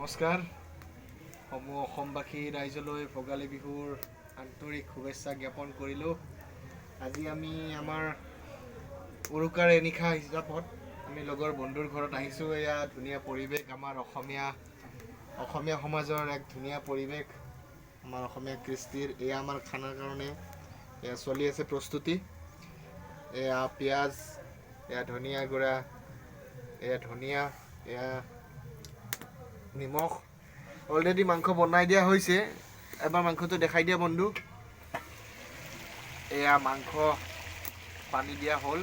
নমস্কাৰ, সমূহ অসমবাসী ৰাইজলৈ ভোগালী বিহুৰ আন্তৰিক শুভেচ্ছা জ্ঞাপন কৰিলোঁ। আজি আমি আমাৰ উৰুকাৰ এনিশা হিচাপত আমি লগৰ বন্ধুৰ ঘৰত আহিছোঁ। এয়া ধুনীয়া পৰিৱেশ, আমাৰ অসমীয়া অসমীয়া সমাজৰ এক ধুনীয়া পৰিৱেশ, আমাৰ অসমীয়া কৃষ্টিৰ। এয়া আমাৰ খানাৰ কাৰণে এয়া চলি আছে প্ৰস্তুতি। এয়া পিঁয়াজ, এয়া ধনিয়া গুড়া, এয়া ধনিয়া, এয়া নিমখ। অলৰেডি মাংস বনাই দিয়া হৈছে। এবাৰ মাংসটো দেখাই দিয়া বন্ধু। এয়া মাংস পানী দিয়া হ'ল।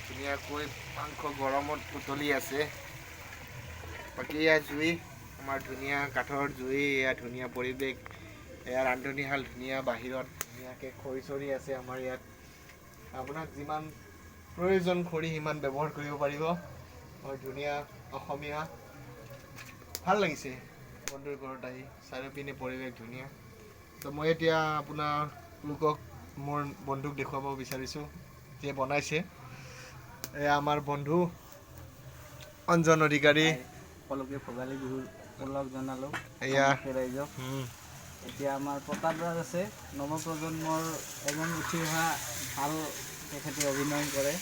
ধুনীয়াকৈ মাংস গৰমত উতলি আছে। বাকী এয়া জুই, আমাৰ ধুনীয়া কাঠৰ জুই। এয়া ধুনীয়া পৰিৱেশ। এয়া ৰান্ধনীশাল ধুনীয়া, বাহিৰত ধুনীয়াকৈ খৰি চৰি আছে আমাৰ ইয়াত। আপোনাক যিমান প্ৰয়োজন খৰি সিমান ব্যৱহাৰ কৰিব পাৰিব। বৰ ধুনীয়া অসমীয়া, ভাল লাগিছে বন্ধুৰ ঘৰত আহি। চাৰিওপিনে পৰিৱেশ ধুনীয়া। তো মই এতিয়া আপোনালোকক মোৰ বন্ধুক দেখুৱাব বিচাৰিছোঁ যে বনাইছে। এয়া আমাৰ বন্ধু অঞ্জন অধিকাৰী। সকলোকে ভোগালী বিহুৰ ওলগ জনালোঁ এয়া সমগ্ৰ ৰাইজক। এতিয়া আমাৰ প্ৰতাপ ৰাজ আছে, নৱপ্ৰজন্মৰ এজন উঠি অহা ভাল, তেখেতে অভিনয় কৰে।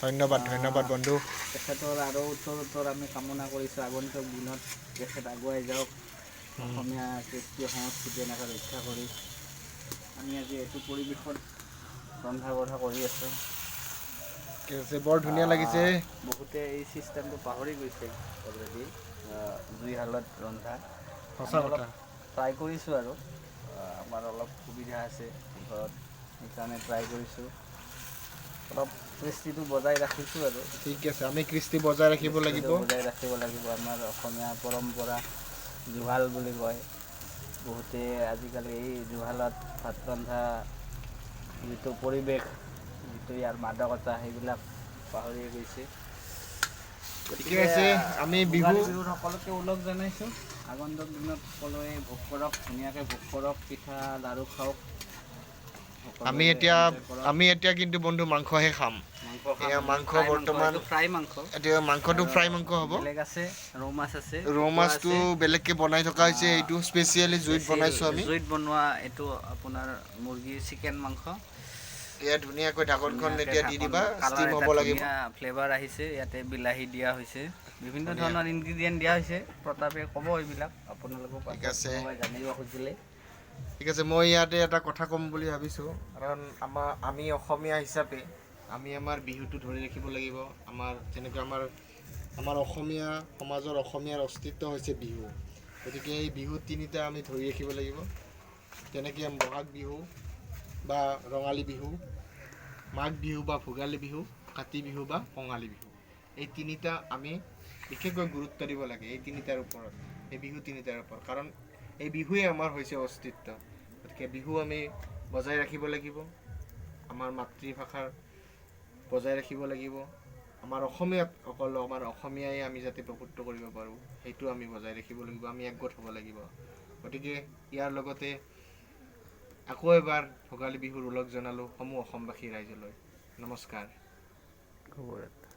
ধন্যবাদ, ধন্যবাদ বন্ধু। তেখেতৰ আৰু উত্তৰোত্তৰ আমি কামনা কৰিছোঁ, আগন্তুক দিনত তেখেত আগুৱাই যাওক, অসমীয়া কৃষ্টি সংস্কৃতি এনেকৈ ৰক্ষা কৰি। আমি আজি এইটো পৰিৱেশত ৰন্ধা বঢ়া কৰি আছোঁ। ঠিক আছে, বৰ ধুনীয়া লাগিছে। বহুতে এই চিষ্টেমটো পাহৰি গৈছে অলৰেডি, জুইশালত ৰন্ধা। সঁচা কথা। ট্ৰাই কৰিছোঁ আৰু আমাৰ অলপ সুবিধা আছে ঘৰত, সেইকাৰণে ট্ৰাই কৰিছোঁ, অলপ কৃষ্টিটো বজাই ৰাখিছোঁ আৰু। ঠিক আছে, আমি কৃষ্টি বজাই ৰাখিব লাগিব। কৃষ্টিটো বজাই ৰাখিব লাগিব। আমাৰ অসমীয়া পৰম্পৰা জুহাল বুলি কয়। বহুতে আজিকালি এই জুহালত ভাত ৰন্ধা যিটো পৰিৱেশ, যিটো ইয়াৰ মাদকতা, সেইবিলাক পাহৰি গৈছে। ঠিকে আছে, আমি ভোগালী বিহু বিহুৰ সকলোকে ওলগ জনাইছোঁ। আগন্তুক দিনত সকলোৱে ভোগ কৰক, ধুনীয়াকৈ ভোগ কৰক, পিঠা লাড়ু খাওক। আমি সকলোৱে এতিয়া enjoy কৰক। আমি এতিয়া কিন্তু বন্ধু মাংসহে খাম। মাংস। এয়া মাংস ফ্ৰাই। ফ্ৰাই মাংস। এতিয়া মাংসটো ফ্ৰাই মাংস হ'ব। বেলেগ আছে, ৰৌ মাছ আছে। ৰৌ মাছটো বেলেগকৈ বনাই থকা হৈছে। এইটো স্পেচিয়েলি জুইত বনাইছোঁ আমি। জুইত বনোৱা এইটো আপোনাৰ মুৰ্গীৰ চিকেন মাংস। এয়া ধুনীয়াকৈ ঢাকনখন এতিয়া দি দিবা, ষ্টিম হ'ব লাগিব। ফ্লেভাৰ আহিছে। ইয়াতে বিলাহী দিয়া হৈছে, বিভিন্ন ধৰণৰ ইনগ্ৰিডিয়েণ্ট দিয়া হৈছে। প্ৰতাপে ক'ব এইবিলাক আপোনালোকক ঠিক আছে। কোনোবাই জানিব খুজিলে। ঠিক আছে, মই ইয়াতে এটা কথা ক'ম বুলি ভাবিছোঁ। কাৰণ আমি অসমীয়া হিচাপে আমি আমাৰ বিহুটো ধৰি ৰাখিব লাগিব। আমাৰ যেনেকৈ আমাৰ আমাৰ অসমীয়া সমাজৰ অসমীয়াৰ অস্তিত্ব হৈছে বিহু। গতিকে এই বিহু তিনিটা আমি ধৰি ৰাখিব লাগিব। তেনেকৈ বহাগ বিহু বা ৰঙালী বিহু, মাঘ বিহু বা ভোগালী বিহু, কাতি বিহু বা কঙালী বিহু, এই তিনিটা আমি বিশেষকৈ গুৰুত্ব দিব লাগে এই তিনিটাৰ ওপৰত, এই বিহু তিনিটাৰ ওপৰত। কাৰণ এই বিহুৱে আমাৰ হৈছে অস্তিত্ব। গতিকে বিহু আমি বজাই ৰাখিব লাগিব, আমাৰ মাতৃভাষাৰ বজাই ৰাখিব লাগিব। আমাৰ অসমীয়াত অকল আমাৰ অসমীয়াই আমি যাতে প্ৰভুত্ব কৰিব পাৰোঁ, সেইটো আমি বজাই ৰাখিব লাগিব। আমি একগোট হ'ব লাগিব। গতিকে ইয়াৰ লগতে আকৌ এবাৰ ভোগালী বিহুৰ ওলগ জনালোঁ সমূহ অসমবাসী ৰাইজলৈ। নমস্কাৰ। শুভৰাত্ৰি।